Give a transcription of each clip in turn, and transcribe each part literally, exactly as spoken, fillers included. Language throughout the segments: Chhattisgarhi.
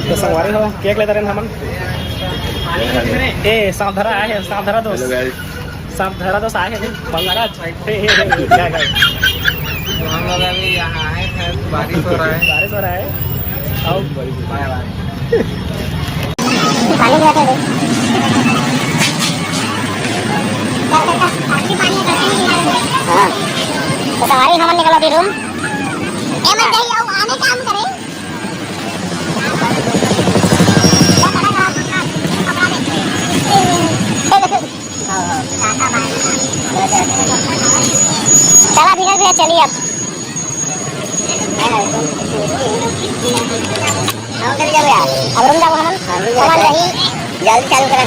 तो संगवारी हो, केक लेता रहन हमन। ए, सांप धरा आए हे, सांप धरा दोस्त। Hello guys। सांप धरा दोस्त आए हे, बंगाराज। हे, हे, हे, क्या, क्या? तो हम लोग अभी यहाँ आए हैं, बारिश हो रहा है। बारिश हो रहा है। आओ। बाय बाय। पानी भी आते हैं। हाँ। तो संगवारी हमन निकल अभी रूम। ए, मैं कहीं आऊँ, आने काम करे। चला भैया, भैया, चलिए अब। अब रूम जाबो हमन। हमन रही। जल्दी चालू करा।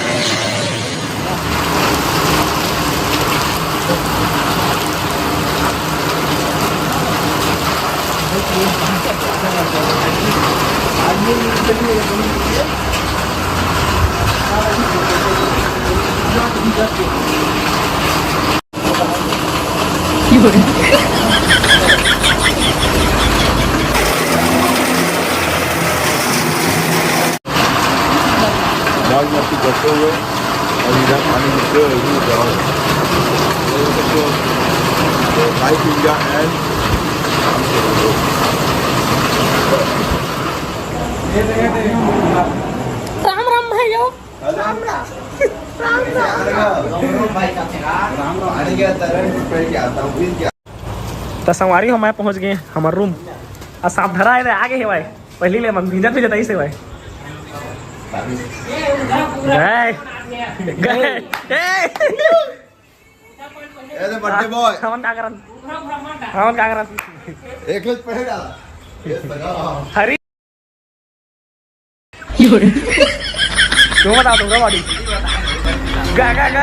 बागमती करते हुए और इधर पानी गिरते हुए भी जाओ। तो Life India and Ram Ram भाइयों। राम राम। राम राम। राम राम। आने के बाद तरण पे क्या आता हूँ, फिर क्या? त संगवारी हो, मैं पहुंच गए हमर रूम। आ सांप धरा हे रे, आ गे हे भाई। पहली ले मन भींजत भींजत आइस हे भाई। गए। गए। ए! ए रे बर्थडे बॉय। हमन का करन? हमन का करन? एक ही पहन डाला। ये सगा। हरी। क्यों बता दूंगा बॉडी? गा, गा, गा।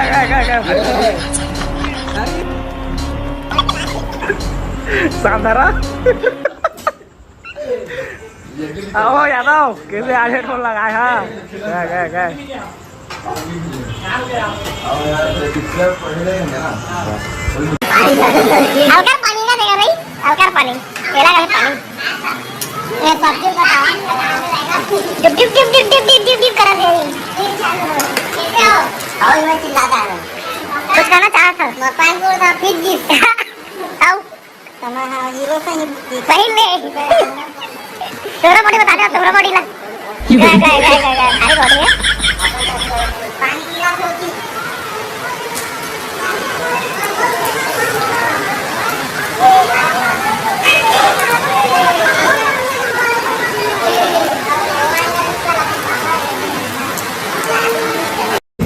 शानदार। आओ यादव, कैसे आज हेडफोन लगाए? हाँ, गा, गा, गा। अलकर पानी ना देगा भाई, अलकर पानी, तेरा का पानी। ये पबजी बताओ। Dip, dip, dip, dip, dip, dip, dip, dip करा दे। और मैं चिल्लाता है। कुछ कहना चाहता था। मैं पानी बोल रहा, फिर जीत। आओ। हीरो से ही। पहिल ले। तोहरा बॉडी बता दे, तोहरा बॉडी ला। गए, गए, गए, गए, गए। भारी बॉडी है।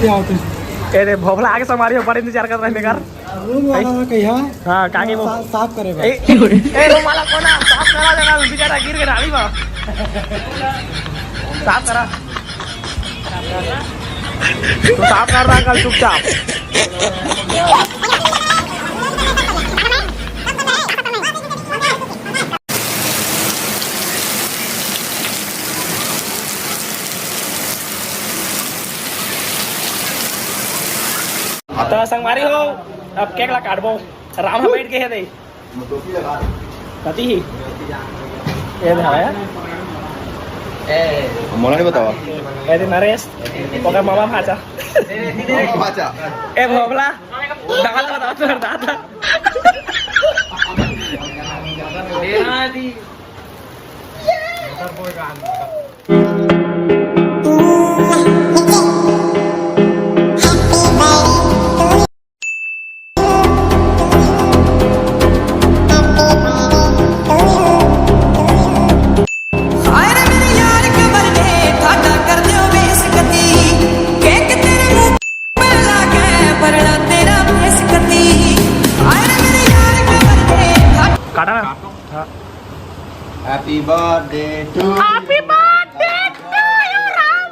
ए रे भोभला आगे संगवारी हो, बड़े इंतजार करत रहे मेकर। रूम वाला ना कहिया। हाँ, कागे वो। सा-, साफ करे बा। ए, ए, रूम वाला कोन हे? साफ करा देना, बेचारा गिर के डाली बा। साफ करा। तू साफ कर रहा कल चुपचाप। त संगवारी हो, अब केक ला काटबो। राम ह बैठ के हे दे। कति ही? ए दे हवय। मोला नहीं बतावा। ए दे नरेश, ओकर मामा भांचा। भांचा। ए भोभला, दादा, दादा, दादा। काटा ना। Happy birthday to you। Happy birthday to you, Ram.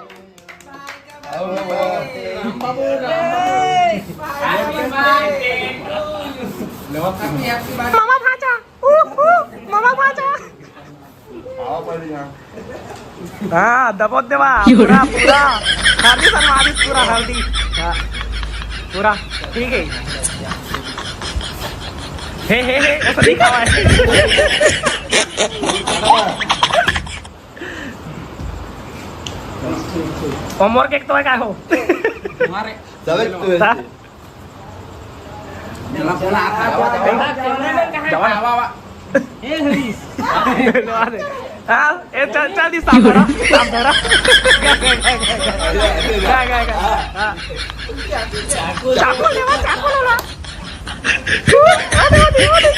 मामा भांचा। ऊ, ऊ, मामा भांचा। हाँ, दबोच देवा, पूरा, पूरा। हल्दी बनवा दी, पूरा हल्दी। हाँ, पूरा, ठीक है। हे, हे, हे, ऐसा नहीं खावा है। और मोर केक तो है का हो? सबे हाँ? जवान। हाँ, ए, चल, चल दी, साफ धरा, साफ धरा। गा, गा, गा, गा। हाँ। चाकू लेवा, चाकू लेवा। अरे, अरे, अरे।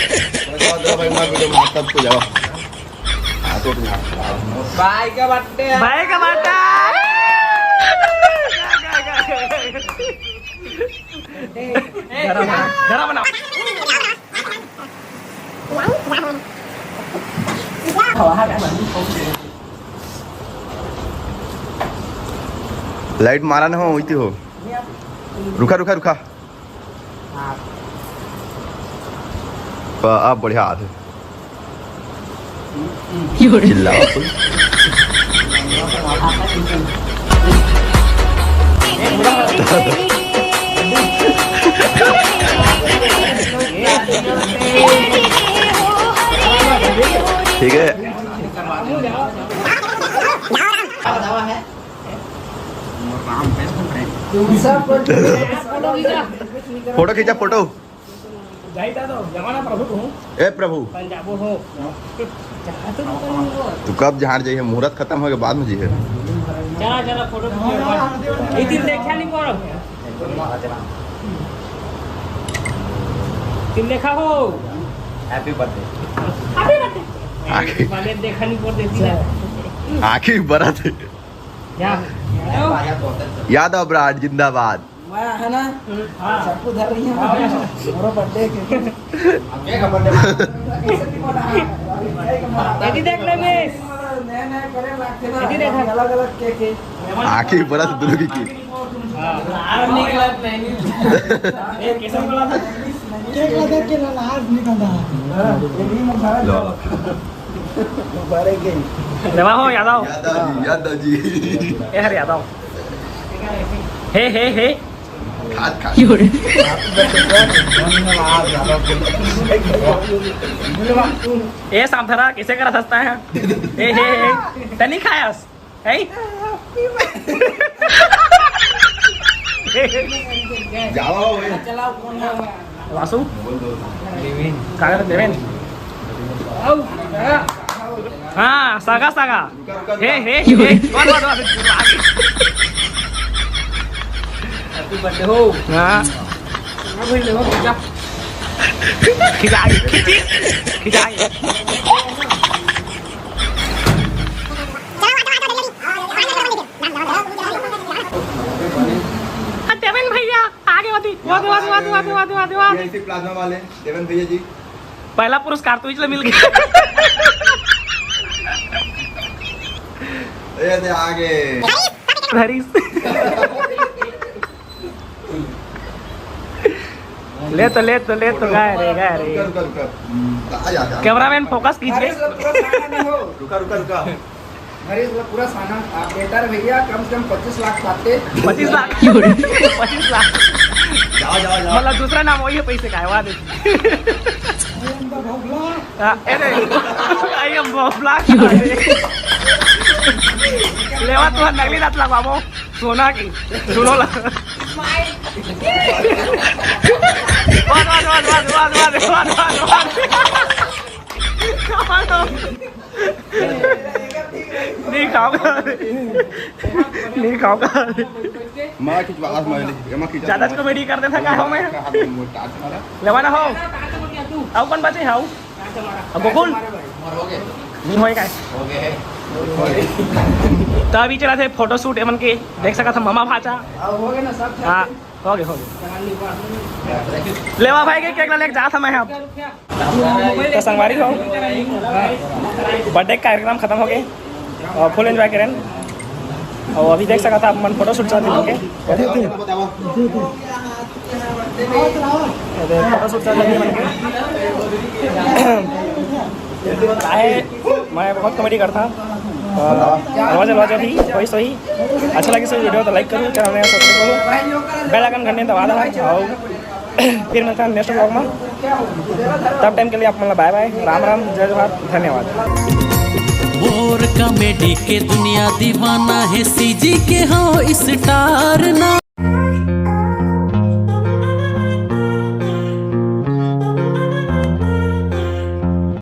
भाई, मार वीडियो में सबको जाओ। हाँ, तो तुम भाई का बर्थडे है। भाई का बर्थडे। गा, गा, गा, गा। गरम, गरम बनाओ। लाइट मारा ना हो, वही हो। रुका, रुका, रुका। प-, अब बढ़िया हाथ है। चिल्लाओ कोई। ठीक है। फोटो खींचा, फोटो। जाई दादा, जमाना प्रभु कहूँ। ए प्रभु। पंजाबो हो। जहाँ तो नहीं करूँगा। तू कब जहाँ जाइए, मुहूर्त खत्म होके बाद में जाइए। चला, चला, फोटो खींच। ये दिन देखा नहीं पड़ा। तुम देखा हो। Happy birthday। Happy birthday। आखिर वाले देखा नहीं पड़ते सीधा। आखिर बरत। क्या? यादव ब्रांड जिंदाबाद। मैं है ना, हाँ। चाकू धर रही हूँ। हाँ। मोरो बर्थडे के। यदि देख ले, मिस। नया नया करे लागते ना, यदि देखा। अलग अलग केक है। आँखी बरस दुनो की की। हाँ। लार निकलत नहीं। ये कैसे बोला था? केक लगा के लार निकलता है। हाँ, ये भी मुबारक लो। हो। मुबारक है। देवा हो, यादव। यादव जी, यादव जी। ए हर यादव। हे, हे, हे। खात, खात। ए, सांभरा, कैसे करा सस्ता है? ए, हे, हे, तनी खायस, है? जाओ, भाई। वासु? काय करत, देवेन? हाँ, सगा, सगा। हे, हे, हे। वन, वन, वन। Happy birthday हो। हाँ। हाँ भाई, ले लो, खींचा। खींचा, खींची, खींचा। वाह, वाह, वाह, वाह। ये इसी प्लाज्मा वाले देवन भैया जी। पहला पुरस्कार तो इसलिए मिल गया। ये दे आगे। हरीश। ले तो, ले तो, ले तो, गाय रे, गाय रे। रुका, रुका, रुका। आ जा, आ जा। Cameraman focus कीजिए। अरे, सब पूरा खाना नहीं हो। रुका, रुका, रुका। अरे, सब पूरा खाना आप देता रहे भैया, कम से कम पच्चीस लाख पाते। पच्चीस लाख। पच्चीस लाख। जाओ, जाओ, जाओ। मतलब दूसरा नाम वही है पैसे का है, वाह देखिए। हाँ, ए रे, आई एम भोपला। लेवा तो नकली दांत लगवाबो, सोना की, सुनो ला। वाह, वाह, वाह। नहीं खाऊंगा, नहीं खाऊंगा। मैं खिंचवा, आज मैं ले, मैं खिंचा। ज्यादा comedy कर देता का हो मैं? लेवा ना हो। आओ, कौन बचे? आओ। अब गोकुल? दिन होए का? त अभी चला थे फोटोशूट एमन के, देख सका था मामा भाचा। हाँ, हो गए, हो गए। लेवा भाई के केक ला लेके जात हूँ मैं अब। तो संगवारी हो, बर्थडे कार्यक्रम खत्म हो गए और फुल एंजॉय करें। और अभी देख सका था आप मन फोटोशूट चलत हे। फोटोशूट चलत हे। काहे, मैं बहुत comedy करता। और रोज रोज भी वही सही। अच्छा लगे सो वीडियो तो like करूँ, channel में subscribe करूँ, bell icon घंटी दबा देना। और फिर मिलता है next vlog में। तब time के लिए आप मतलब bye bye, राम राम, जय जोहार, धन्यवाद। मोर comedy के दुनिया दीवाना हे, सीजी के हो star ना।